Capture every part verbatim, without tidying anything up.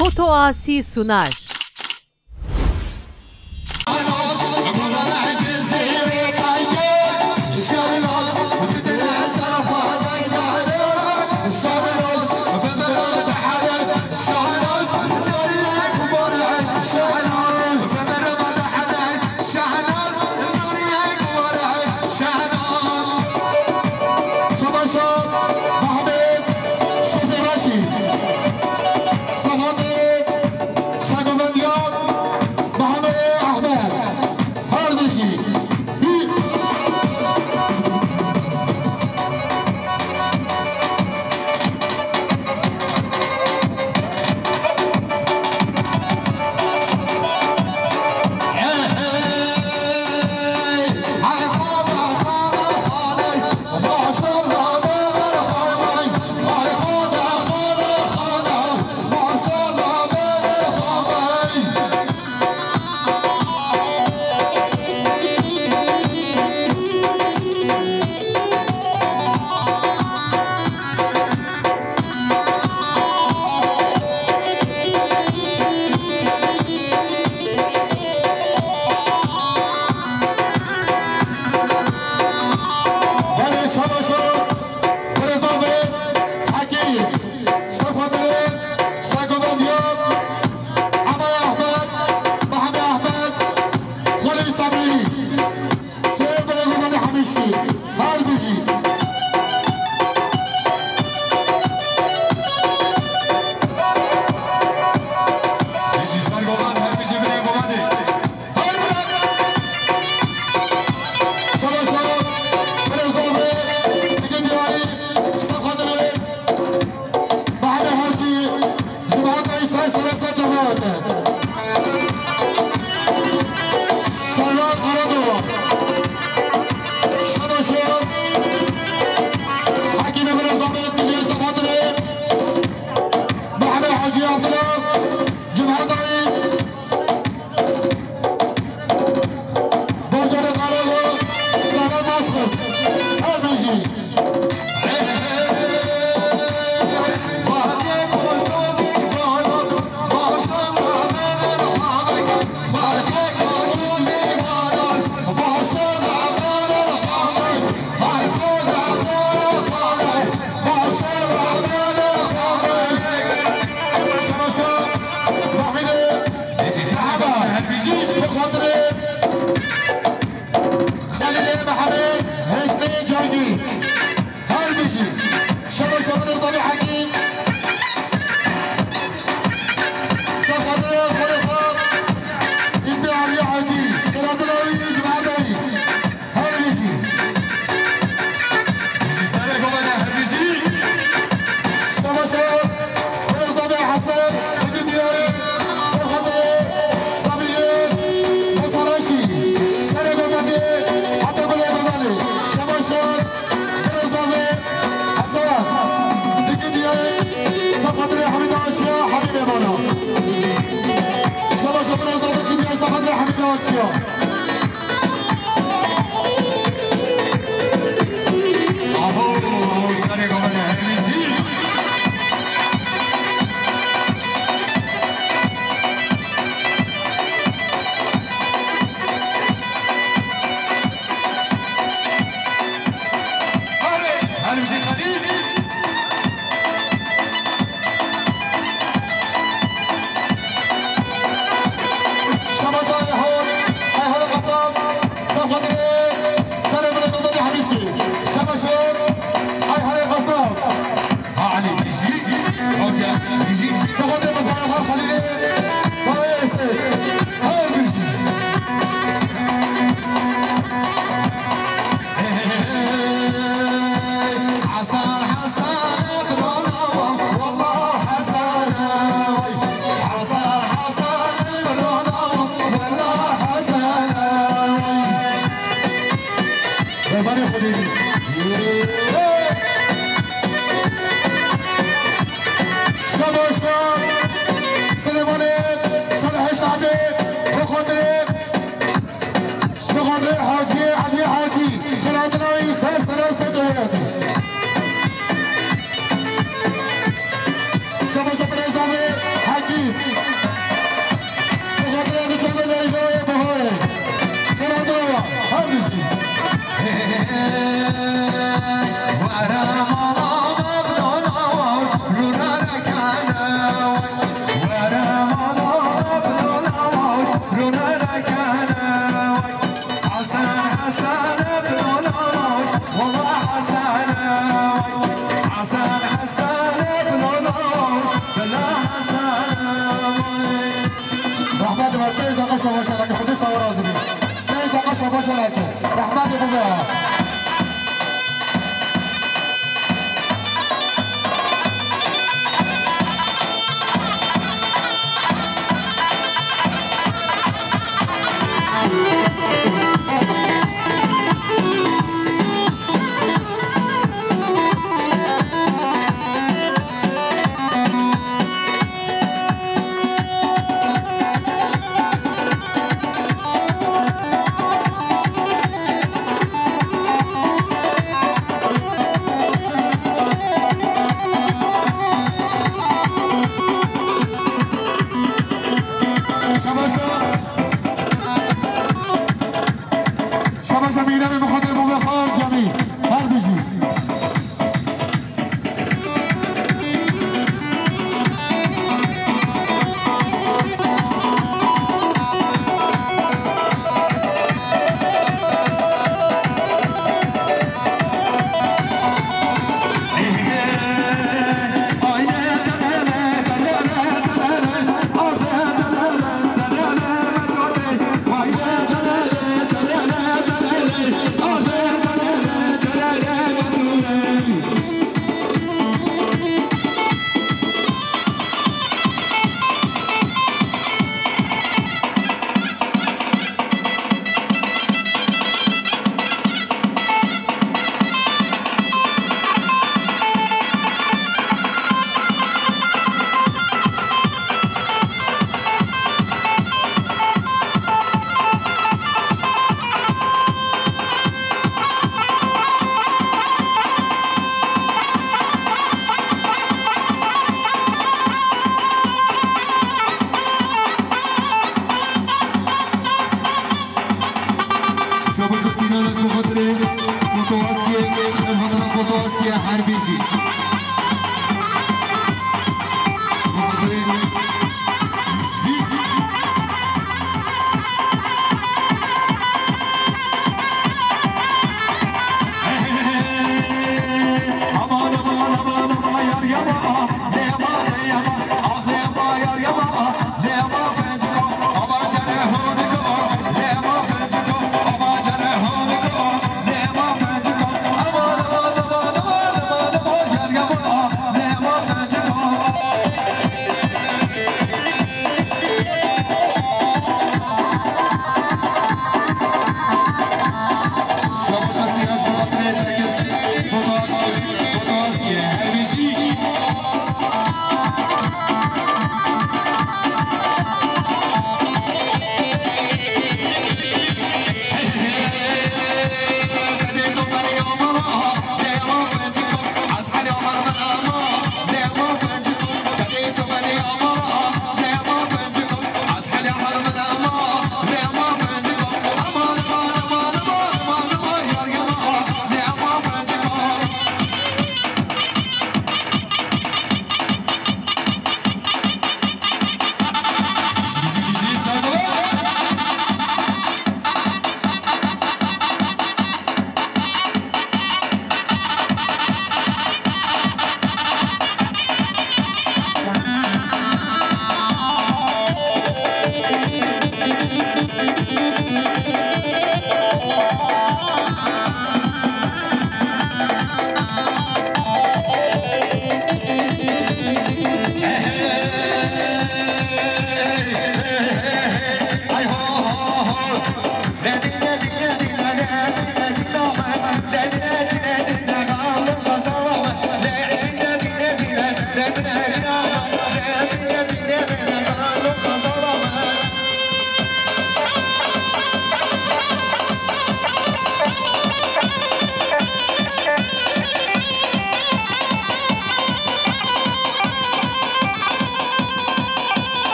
Foto Asi sunar. Şabaşa Mehmet Sofî Reşîd. Safatê Sagovendiya Mehmet Ahmet. Her bijî. Belê, şabaşo, birêzavê Hekî, Sefadilê, Sagovendiya, Emay Ahmed, Mehemê Ahmed, Xwelî Sebrî. Sê birê Gomanê Hemîşkî, her bijî. Bijî ser Goman, her bijî birê Gomanê. Her birê. Şabaşa, birê Zovê, digê diyarî, Sefadilê. Mehemê Hacî, ji Mihatayî ser sere ser cemaat e. Serdar Karadova. Şabaşo. Hekîmê min Ezamet, Dilê Sefadilê. Mehemê Hacî Abdullah. Ji Mihatayî. Borcanê Karadova. Serdar Baskız. Her bijî. Xelîlê Mehemê Hesnê Cangî. Her bijî. Şabaşo birêzavê Hekîm. Sefadilê Xwelê xwe. Hizbê Alî Hacî. Qiratilawî Cemaetayî. Her bijî. Bijî serê Gomanê, her bijî. Şabaşo. Birêzavê Hesen, Hikî Diyarî, Serxwedê, Sabîrê, Mosaraşî, Serê Gomanê, heta Gulê Gomanê. Şabaşo, birêzavê Hesen, Hikî Diyarî, Serxwedê Hemîda Çiya, Hemî Mêmana. Şabaşo, birêzavê Hikî Diyarî, Serxwedê Hemîda Çiya. Aho, aho, serê Gomanê, her bijî. Her bijî Xelîl. Şabaşa Ayhan, Ayhan Hasan, Sefadilê, serê birê Gomanê Hemîşkî. Şabaşo, Ayhan Hasan. Ha, Elî, bijî. Okey, bijî. Doxotê Mezana, ha, Xelîlê. Baye se. Her bijî. Hasan, Hasan, Kur'ana, wallah, Hasan, Hasan, Hasan, Kur'ana, wallah, Hasan. Kurbanê Xwedê. Şabaşa Silêmanê Salihê Şadê, Xwedê. Şivaxandê Hacî Elî Hacî, xiratina wî ser sera ser cewiyetî. Şabaşa birêzavê Hekîm, Şabaş alakî, Xwedê şawa razî bî. Pênc deqa şabaş alakî. Rehmetê bibe.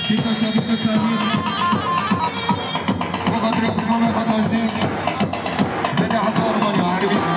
Dîsa şevbîst saniye. Bo xatirê Osmanê xwe tajdî. Vede heta Almanya, herî bîst.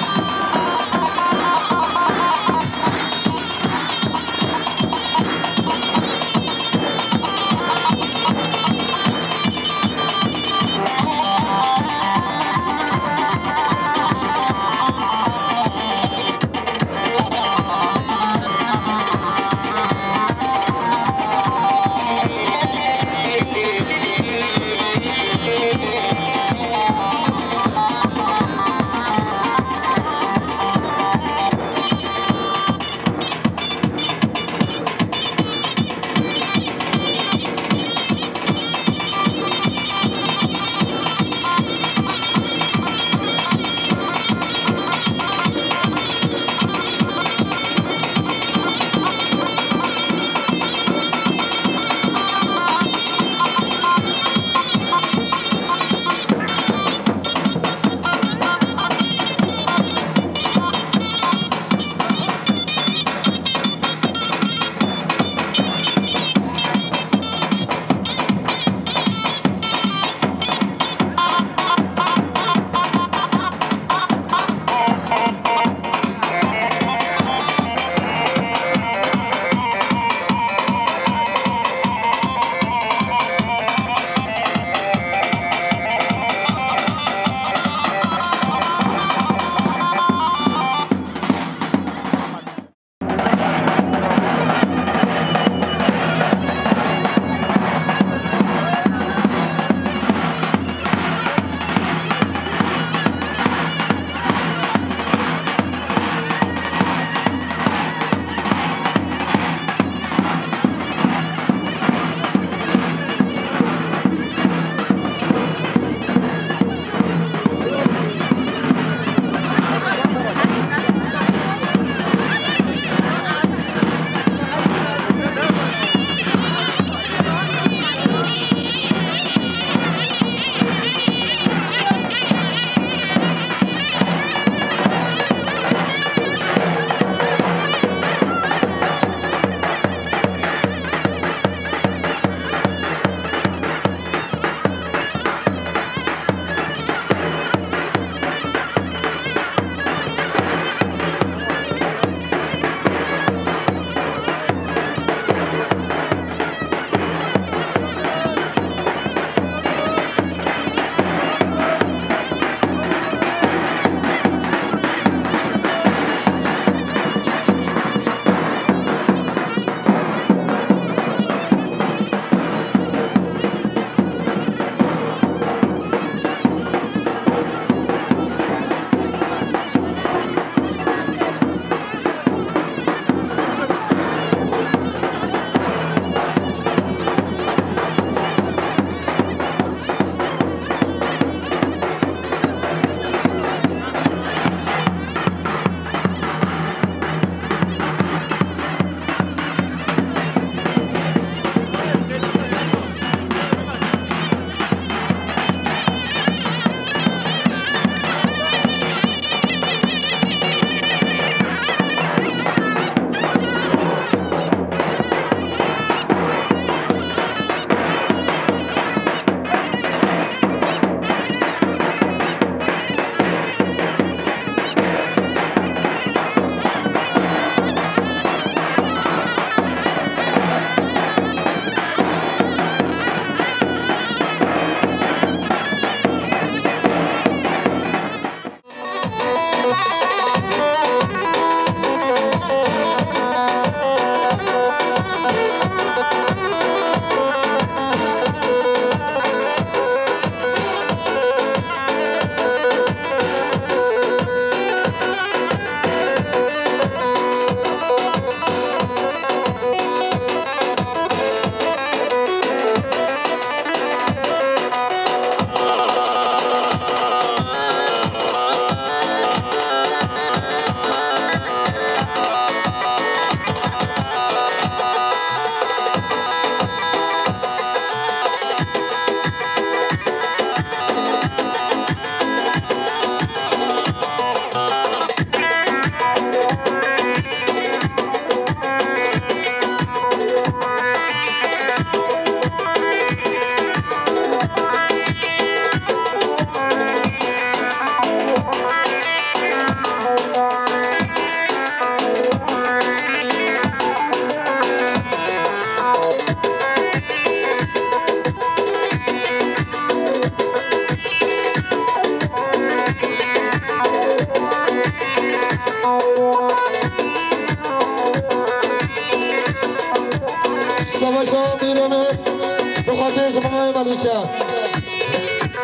Ji Mehmet Melîke.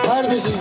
Her bijî.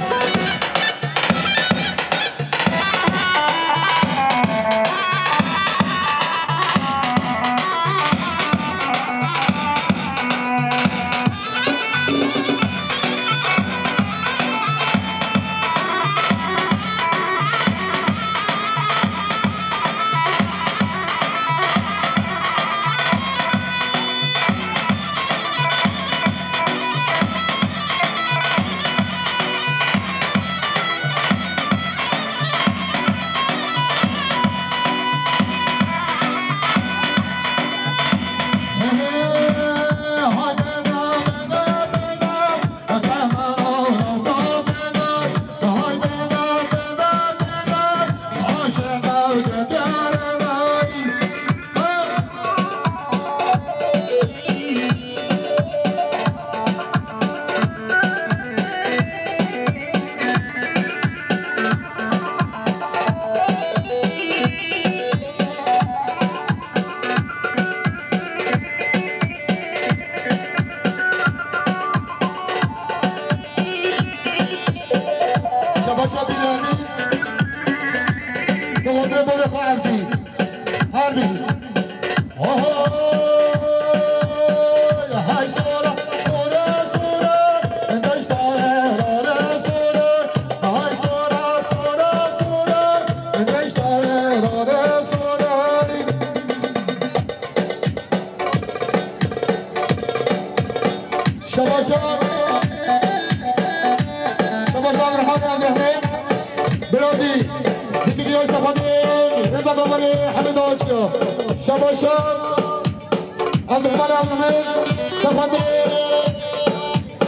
Şebaşa Bîremî, bi xatirê bolê xwe erdî. Her bijî. Oho! Hay sora, sora, sora, deşta rare sora. Hay sora, sora, sora, deşta rare sora. Şebaşa. Şebaşa Abdurrahman Abdurrahman. Birazî. Dikî diyor Stefan. Reza Kamalî. Hamid Ağaçya. Şebaşa. Abdurrahman Abdurrahman. Stefan.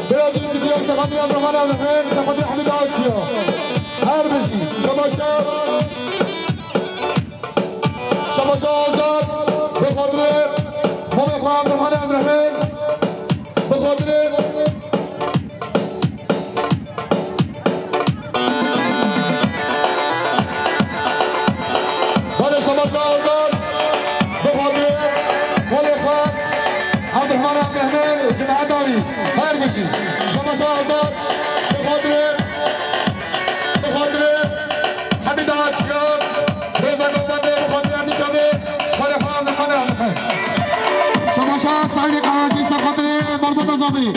Birazî dikî diyor Stefan. Abdurrahman Abdurrahman. Stefan Hamid Ağaçya. Her bijî. Şebaşa. Şebaşa Azad, bi xatirê Mamê xwe Abdurrahman Abdurrahman, bi xatirê. Belê Şebaşa Azad, bi xatirê xalê xwe Abdurrahman Abdurrahman û cemaeta wî her bijî. Şebaşa Azad, bi xatirê Bi xatirê Hemîda Çiyan, rêza Gobendê, bi xatirê Erdî Çavê, xalê xwe Abdurrahman Abdurrahman. Şebaşa Saîdê Qehacî ser xatirê malbata Zafirî.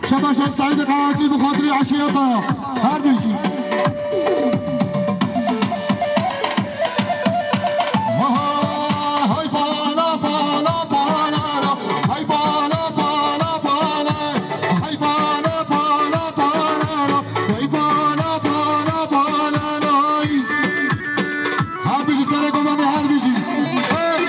Şebaşa Saîdê Qehacî bi xatirê eşîreta. Her bijî. Hay pala, pala, pala, hay pala, pala, pala. Hay bala, bala, bala, la. Hay bala, bala, bala, lay. Her bijî serê Gomanê, her bijî. Hey!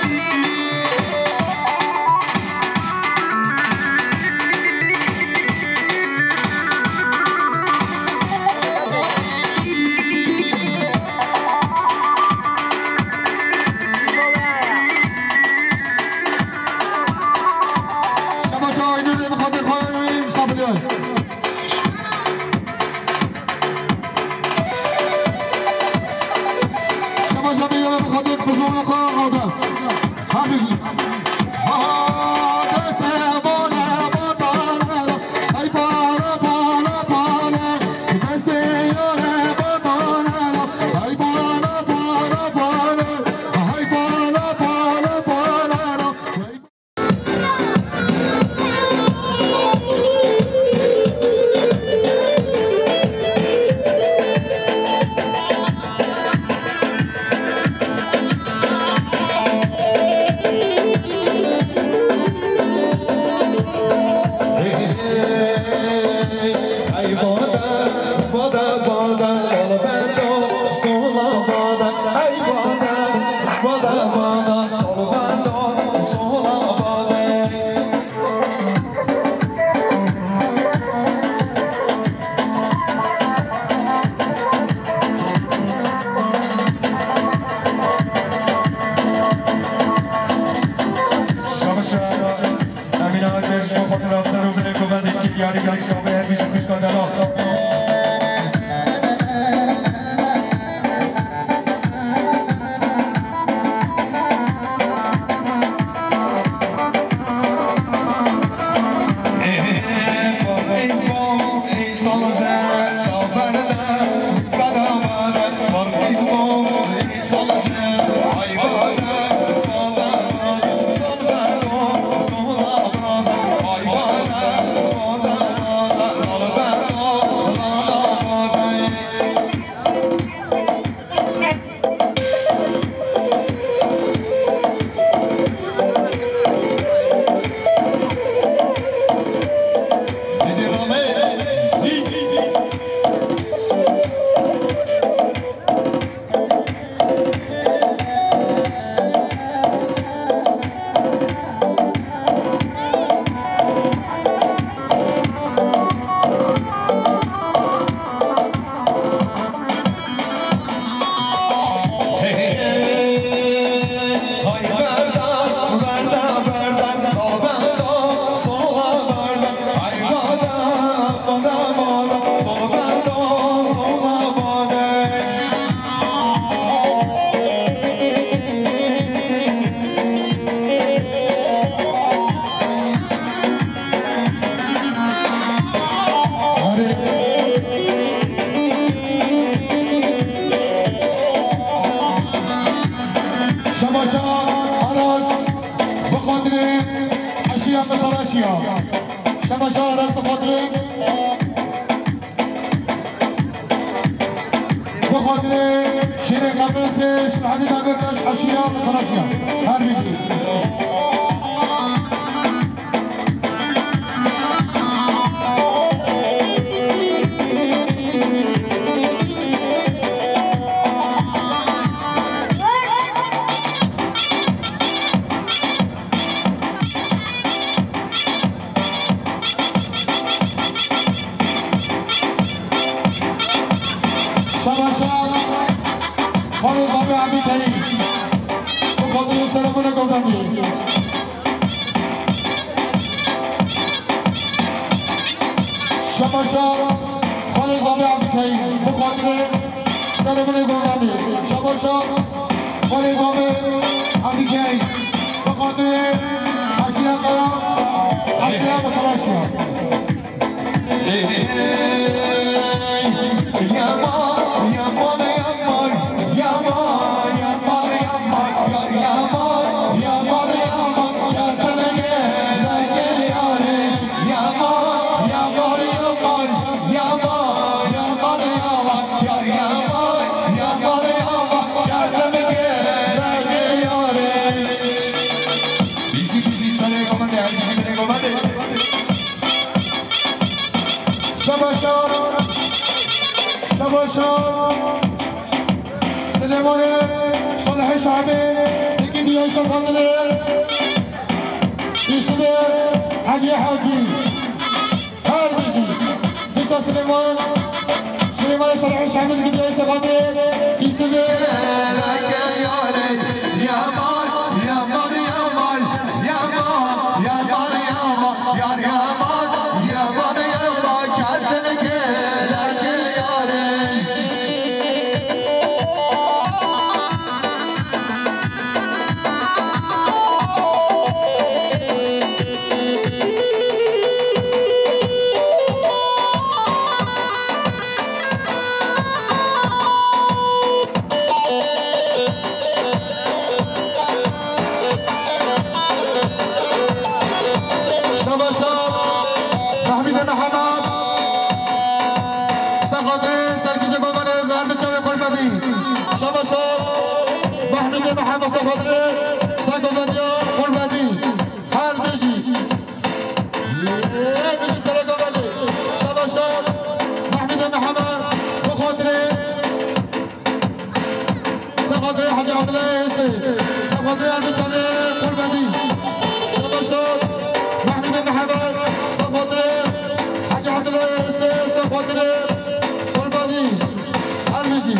Şebaşa Aynurê bi xatirê xwe wî misafirî. Şebaşa Bêyana bi xatirê qizmana xwe rade. Her bijî. Ha, destê bale, bale, ay pale, pale, pale. Destê yare bale, ay pale, pale, pale. Ay pale, pale, pale. Şabaş Emîne Ateş, bo xatir ser û binê govendê kî diyarî gelek sabê her bijî xwişka delal. Şema şa rast bi xatirê. Bi xatirê şêrê Qemisê, Şemedîn Demirtaş, Eşîra, Misal Eşîra. Her bijî. Şabaşa Xalê Zabê Evdîkeyî. Bi xatirê serokê govendî. Şabaşa Xalê Zabê Evdîkeyî. Bi xatirê serokê govendî. Şabaşa Xalê Zabê Evdîkeyî. Bi xatirê Eşîra Qara, Eşîra Misal Eşîra. Bijî, bijî, serê komendê, her bijî binê komendê. Şabaşa, şabaşa. Silêmanê Salihê Şahibê, yekî diyayî ser xatirê Yusufê Hecî Hacî. Her bijî. Dîsa Silêman, Silêmanê Salihê Şahibê, yekî diyayî ser xatirê Yusufê. Şabaşa Mehmûdê Mihemed. Ser xatirê serkêşê Babanê, Mehmûd Çavê Qurbetî. Şabaşa Mehmûdê Mihemed, ser xatirê sergovendiya Qurbetî. Her bijî. Her bijî sergovendi. Şabaşa Mehmûdê Mihemed. Bi xatirê Ser xatirê Hecî Abdullah Êsê, ser xatirê Erdî Çavê Qurbetî. Şabaşa Mehmûdê Mihemed, ser xatirê Hecî Abdullah Êsê, ser xatirê Qurbetî. Her bijî.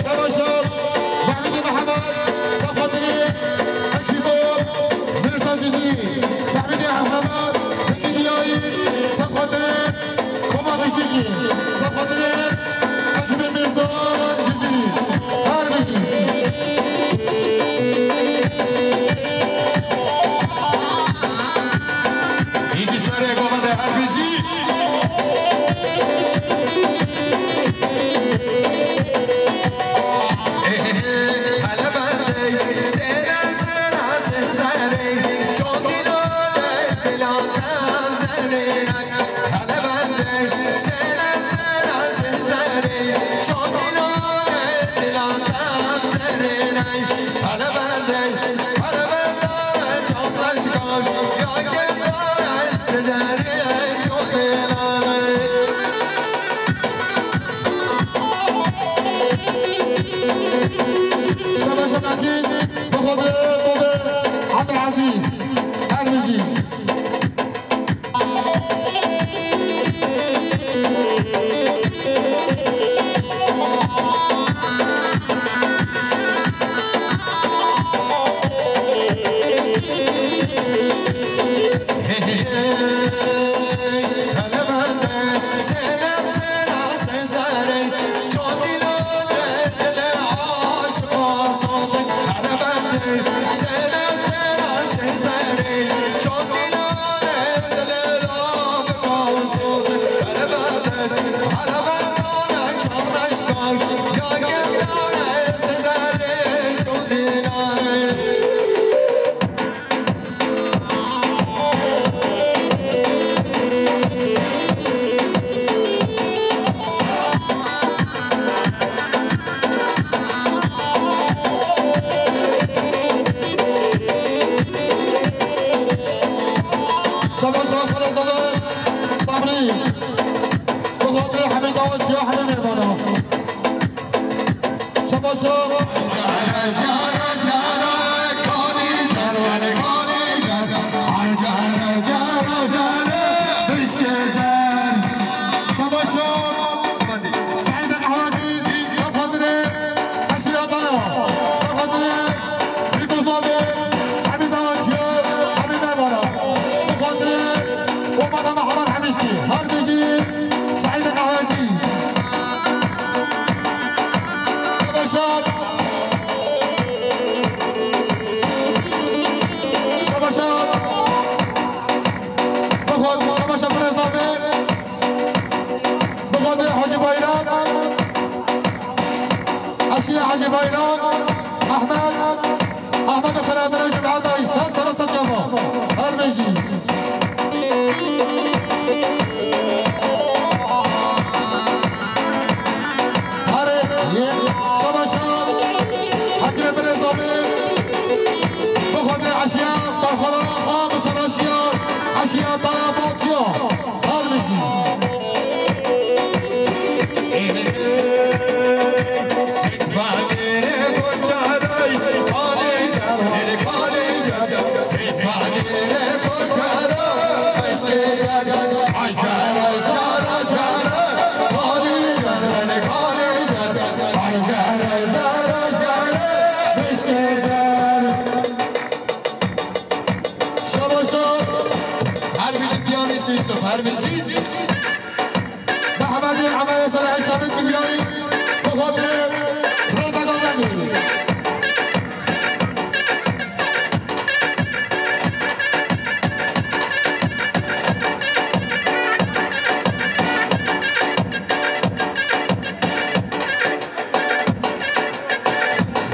Şabaşa Mehmûdê Mihemed, ser xatirê Hekîmo, Mirza Cizî, Mehmûdê Mihemed, Hekî Diyayî, ser xatirê Koma Muzîkî, ser xatirê Hekîmê Mirza Cizî. Her bijî. Şaba şaba Xalê Zade Sabrî. Bi xatirê hemî dawet ya hemî mêvana. Şaba şaba. Şaba şaba. Seîd Qehwecî, ser xatirê eşîreta ya, ser xatirê Rîko Zavê, hemî dawetiya, hemî mêvana. Bi xatirê Omara me heman hemişkî. Her bijî Seîd Qehwecî. Şaba şaba. Şaba şaba. Bi xatirê, şaba şaba Rêza Zavê. Bi xatirê Hacî Bayram. Eşîra Hacî Bayram. Ehmed. Ehmed Xeradinê Cumhedayî. Ser sere ser çava. Her bijî. Her yê şaba şaba. Hekîmê Birêz Zavê. Bi xatirê eşîra Berxwedana xwe bi ser eşîra, eşîra Dara Batiya. Her bijî. Şaba şaba. Her bijî Diyanî Yusuf, her bijî. Mehmedê Emeyê Selahê Şamî Diyanî, bi xatirê Rêza Gavendî.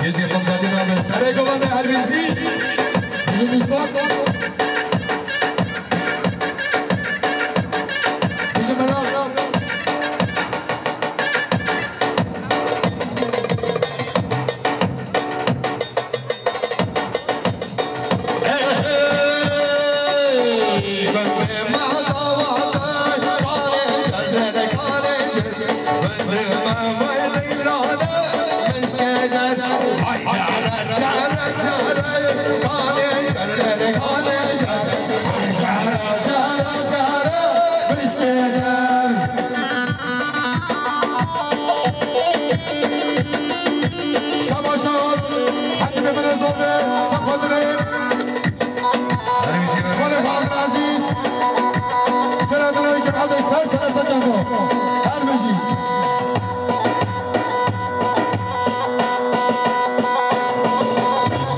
Gêzî Qumdadî me bi serê govendê her bijî. Bijî Nîsan. Bijî Meral. Şaba şaba, Hekîmê Birêz Zavê, ser xatirê Xalê Xalid Ezîz, Xeradinê Cumhedê, ser sere ser çava. Her bijî.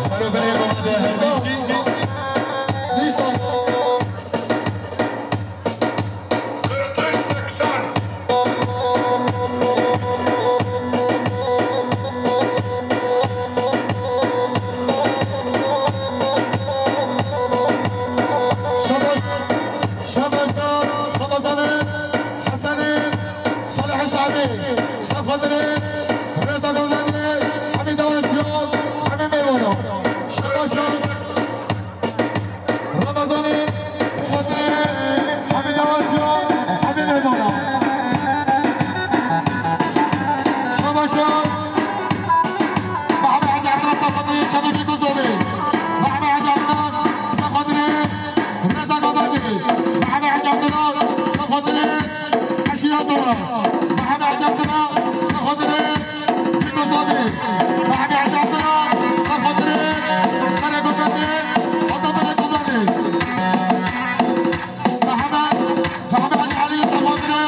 Ser û berê Xalid Ezîz. Nîsan. Şabaş, şabaş, Ramazanê, Hesenê, Salihê Şamî, ser xatirê Rêza Gavendî, hemî dawetiyan, hemî mêvanan. Şabaş. Ramazanê, Hesenê, hemî dawetiyan, hemî mêvanan. Şabaş. Mehmet Hacı Abdullah, ser xatirê Çemî Bîkûzovê. Mehmet Hacı Abdullah, ser xatirê Rêza Gavendî. Mehmet Hacı Abdullah, ser xatirê Eşîra Dora. Mehmet Hacı Abdullah, ser xatirê Bîkûzovê. Mehmet Hacı Abdullah, ser xatirê Serê Gozendê. Hata Belê Gozendê. Mehmet, Mehmet Hacı Elî, ser xatirê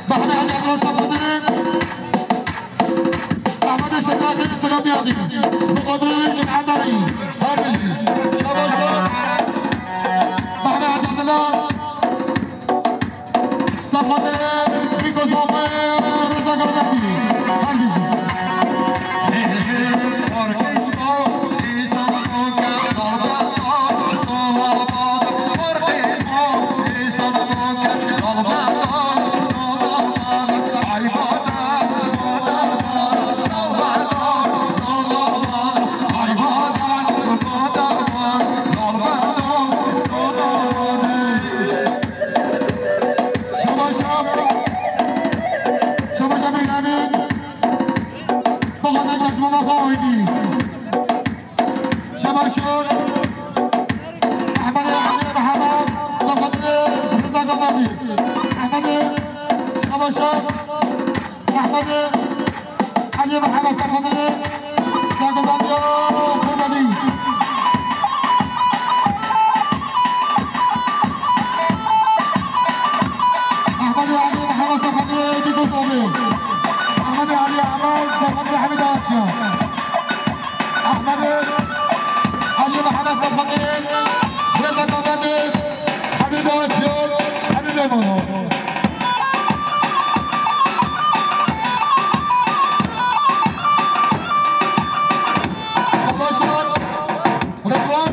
Mehmet Hacı Abdullah, ser xatirê Ehmedê Şeklakê, Selahattin Diyadî. Bi xatirê wê cumheta wî. Her bijî. Şabaş. Mehmet Hacı Abdullah. Ser xatirê Bîkûzovê, Rêza Gavendî. Her bijî. Şabaşa, Şabaşa Bînamîn. Bixwazin kaçmana xwe oynî. Şabaşa Ehmedê Elî Mihemed, Sefadê Reza Gavadî. Ehmedê, Şabaşa Ehmedê Elî Mihemed, Sefadê Reza Gavadî. Ehmedê Elî Mihemed Sefadê Dîkosovê. Ehmedê Elî Ehmed Sefadê Hemîd Atya. Ehmedê Elî Mihemed Sefadê Reza Gavadî. Hemîd Atya, Hemîd Emo. Şabaşa Rıdvan.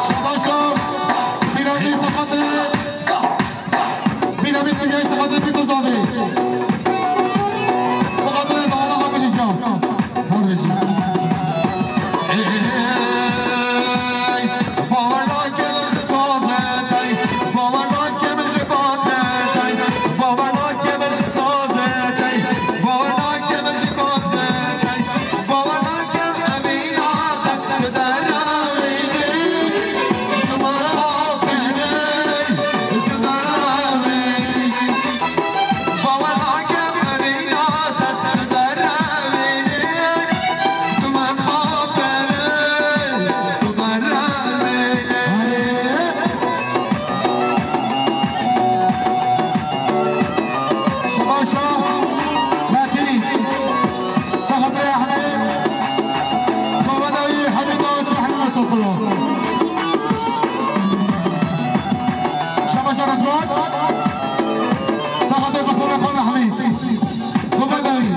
Şabaşa, Bînamî Sefadê, Bînamî Bînamî Sefadê Bîkuzavê. Sefadê Dawla Hamilî Can. Her bijî. Şabaşa Metin, Sefadê Ehmed, Gavadayî Hemîd Aç, Hemîd Mesutlu. Şabaşa Rıdvan, Sefadê Mustafa Xan Hemîd. Gavadayî.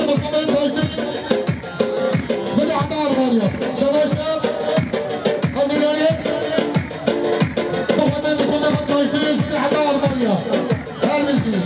Muhammed Taşdemir. Bide heta Almanya. Şabaş ya. Hazır Ali. Muhammed Mustafa Taşdemir. Bide heta Almanya. Her bir şey.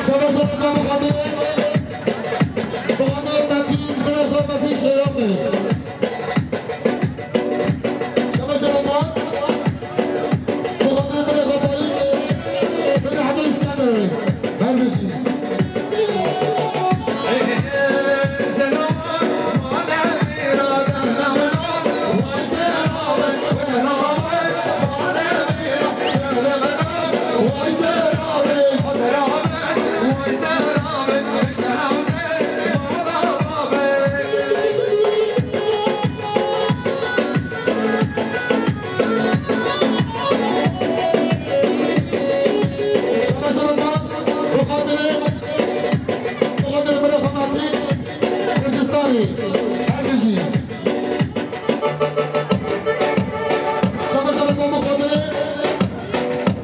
Şabaş Erdoğan, bu kadar. Bu kadar Metin, bu kadar Metin şey yapmayın. Şabaş Erdoğan, bu kadar, bu kadar Faik, bu da Hadi İskender. Her bir şey. Şabaş Erdoğan, bu kadar. Muxadirê min e xwematî Kurdistanê. Her bijî. Şabaş Erdoğan, muxadirê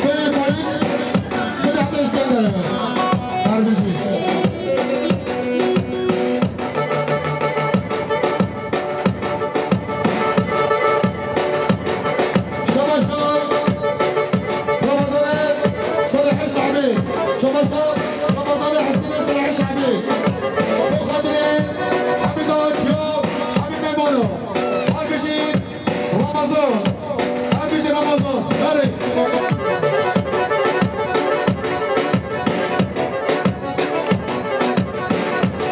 Beyê Faik, Beyê Heta İskender. Her bijî. Şabaş Ramazanê Salihê Şabî. Şabaş Ramazanê Hesenê Salihê Şabî. Bo xatirê Hemîda Çiya, Hemîd Memano. Her bijî Ramazan. Her bijî Ramazan. Berê.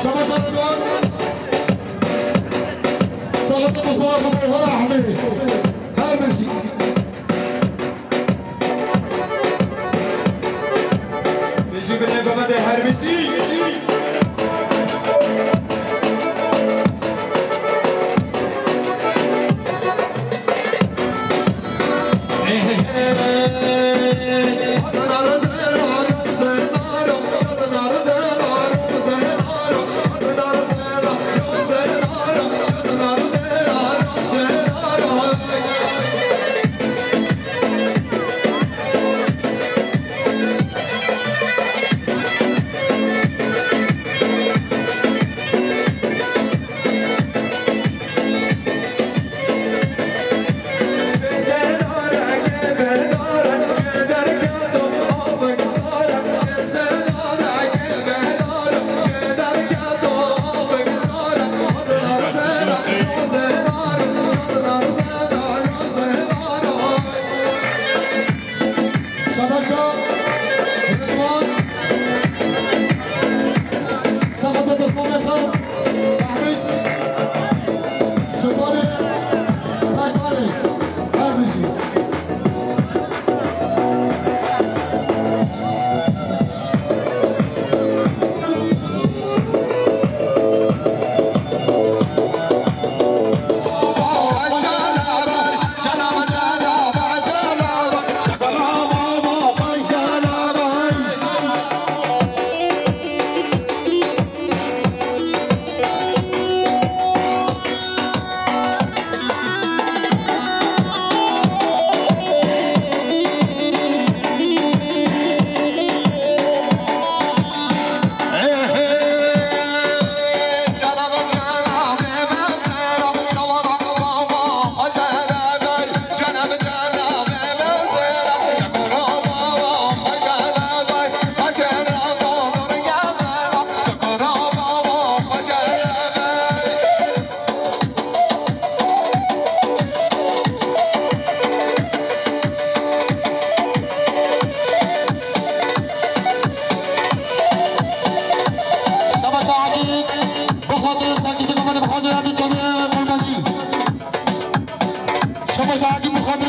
Şabaş Ramazan. Saxlê Mustafa Kemal Hora Ahmedî. Her bijî. Bijî binê Gomedê her bijî.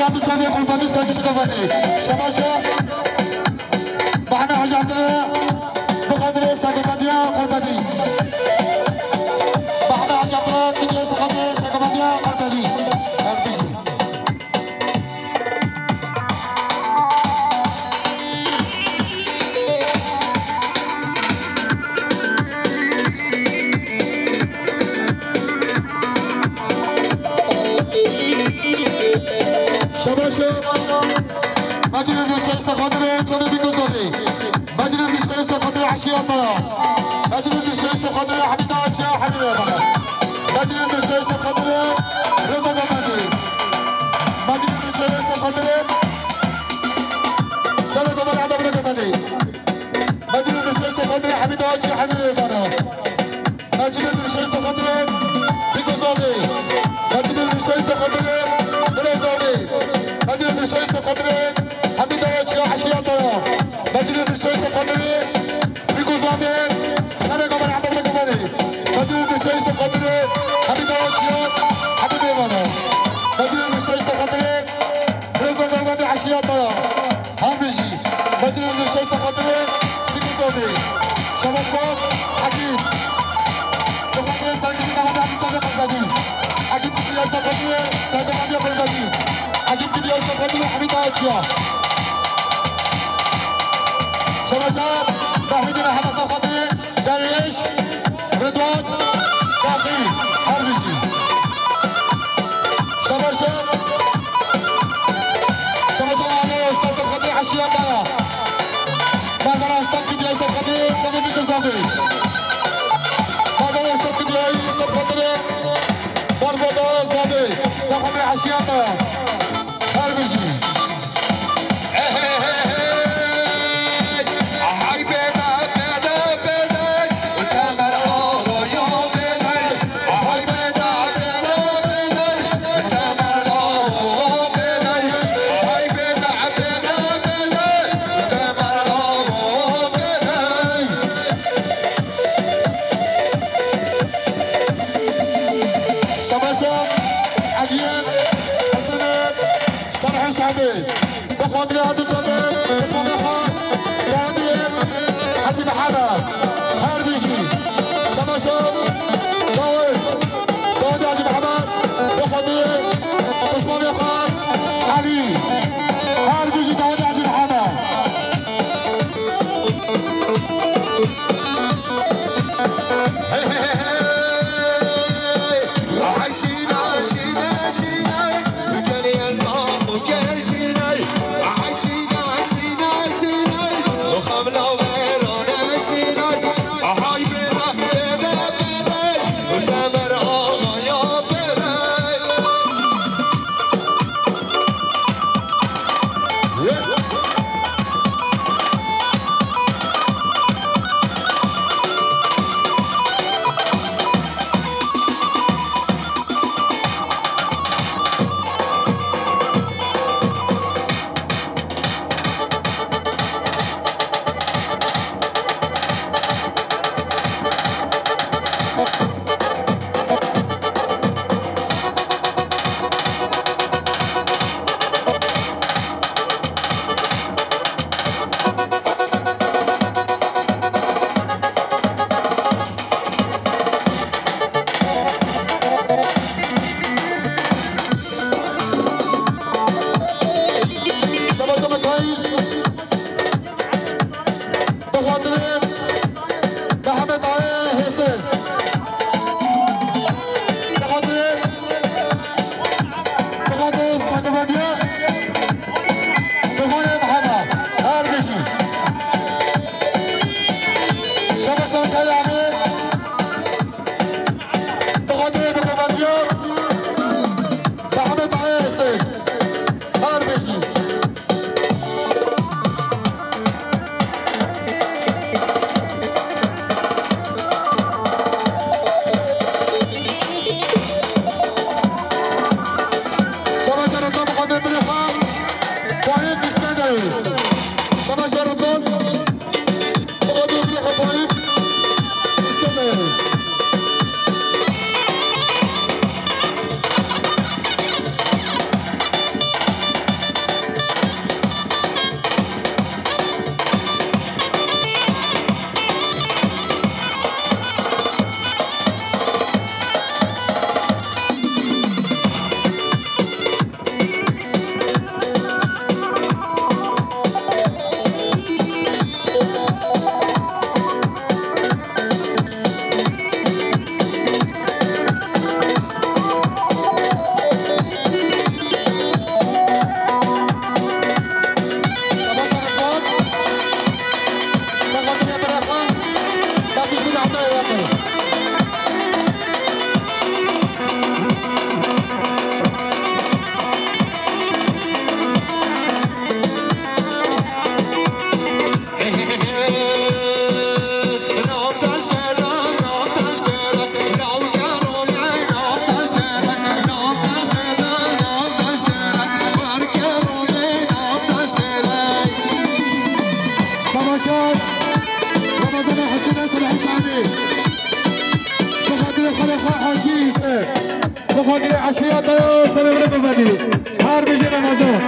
Yanlış çavê Xulfetî, Serkişî Xulfetî. Şebaşa Mehmet Hacı Abdullah, bi xatirê sergovendiya Xulfetî. Mehmet Hacı Abdullah, bi xatirê sergovendiya Xulfetî. Her bijî. Şebaşa. Meclis Şêx Sefadrê Çolê Bîkûzolî. Meclis Şêx Sefadrê Eşiyata. Meclis Şêx Sefadrê Hemîda Çiya Hemîdê Bana. Meclis Şêx Sefadrê Reza Gomendî. Meclis Şêx Sefadrê Sere Gomendî Adem Gomendî. Meclis Şêx Sefadrê Hemîda Çiya Hemîdê Bana. Meclis Şêx Sefadrê Bîkûzolî. Meclis Şêx Sefadrê Birêzolî. Meclis Şêx Sefadrê Hemîda Çiya Eşiyata. Meclis Şêx Sefadrê Bîkûzolî. Sere Gomendî Adem Gomendî. Meclis Şêx Sefadrê Hemîda Çiya Hemîdê Bana. Meclis Şêx Sefadrê Reza Gomendî Eşiyata. Her bijî. Meclis Şêx Sefadrê Bîkûzolî. Şebaşa Hekîm. Bi xatirê sergijî Mehmet Hekîm Çavê Xulfetî. Hekîm Kitiya Sefadrê Sergijî Xulfetî. Hekîm Kitiya Sefadrê Hemîda Çiya. Şebaşa Mehmedî Mehmet Sefadrê Derwêş. Ridwan Kaqî, her bijî. Şebaşa, şebaşa Mehmet Usta Sefadrê Eşiyata. Mehmet Usta Kidiyay Sefadrê Çavê Bîkûzolî. Mehmet Usta Kidiyay Sefadrê Barbada Zadê. Sefadrê Eşiyata. Her bijî. Şebaşa Eliyê Hesenê Serhê Şadê. Bi xatirê her du çavê pismamê xwe, Dawidê Hecî Mihemed. Her bijî. Şebaşa Dawid. Dawidê Hecî Mihemed. Bi xatirê pismamê xwe, Elî. Her bijî Dawidê Hecî Mihemed. Şabaşar Ramazan Hüseyin Salih Şadi. Bi xatirê xalê xwe Hacî Îse. Bi xatirê eşiya te ya serê bire bivedî. Her bijî Ramazan.